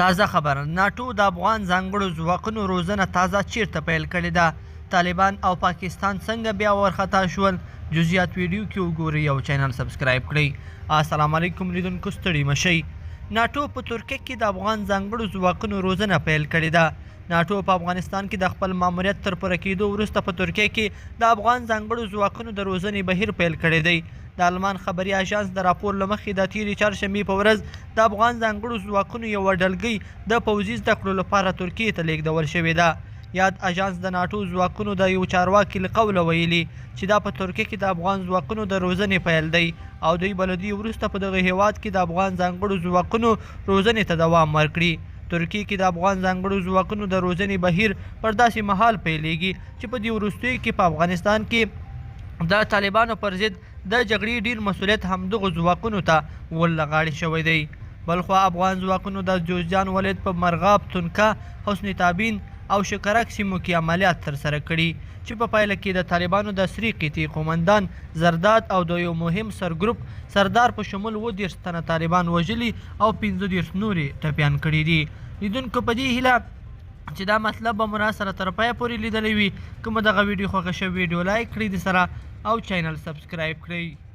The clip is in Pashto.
تازه خبر، ناټو د افغان ځانګړو ځواکونو روزنه تازه چیرته پیل کړې ده؟ طالبان او پاکستان څنګه بیا ورخطا شول؟ جزئیات ویډیو کې وګورئ او چینل سبسکرایب کړئ. السلام علیکم لیدونکو، ستړي مشئ. ناټو په ترکیه کې د افغان ځانګړو ځواکونو روزنه پیل کړې ده. ناټو په افغانستان کې د خپل ماموریت تر پوره کېدو وروسته په ترکیه کې د افغان ځانګړو ځواکونو د روزنې بهیر پیل کړی دی. د آلمان خبري اژانس د راپور له مخې د تېرې چهارشنبې په ورځ د افغان ځانګړو ځواکونو یوه ډلګۍ د پوځي زده کړو لپاره ترکیې ته لېږدول شوې ده. یاد اژانس د ناټو ځواکونو د یو چارواکي له قوله ویلي چې دا په ترکیه کې د افغان ځواکونو د روزنې پیل دی او دوی به له دې وروسته په دغه هېواد کې د افغان ځانګړو ځواکونو روزنې ته دوام ورکړي. ترکیې کې د افغان ځانګړو ځواکونو د روزنې بهیر پر داسې مهال پیلېږي چې په دې وروستیو کې په افغانستان کې د طالبانو پر ضد د جګړې ډیر مسولیت همدغو ځواکونو ته ور له غاړې شوی دی. بلخوا افغان ځواکونو د جوزجان ولایت په مرغاب، تنکه، حسن تابین او شکرک سیمو کې عملیات ترسره کړي چې په پایله کې د طالبانو د سرې قطعې قومندان زرداد او د یو مهم سرګروپ سردار په شمول 37 تنه طالبان وژلي او 35 نور یې ټپیان کړي دي. لیدونکو په دې هیله چې دا مطلب به مو راسره تر پایه پورې لیدلی وي. که مو دغه ویډیو خوښه شوې، ویډیو لایک کړئ د سره او چینل سبسکرایب کړئ.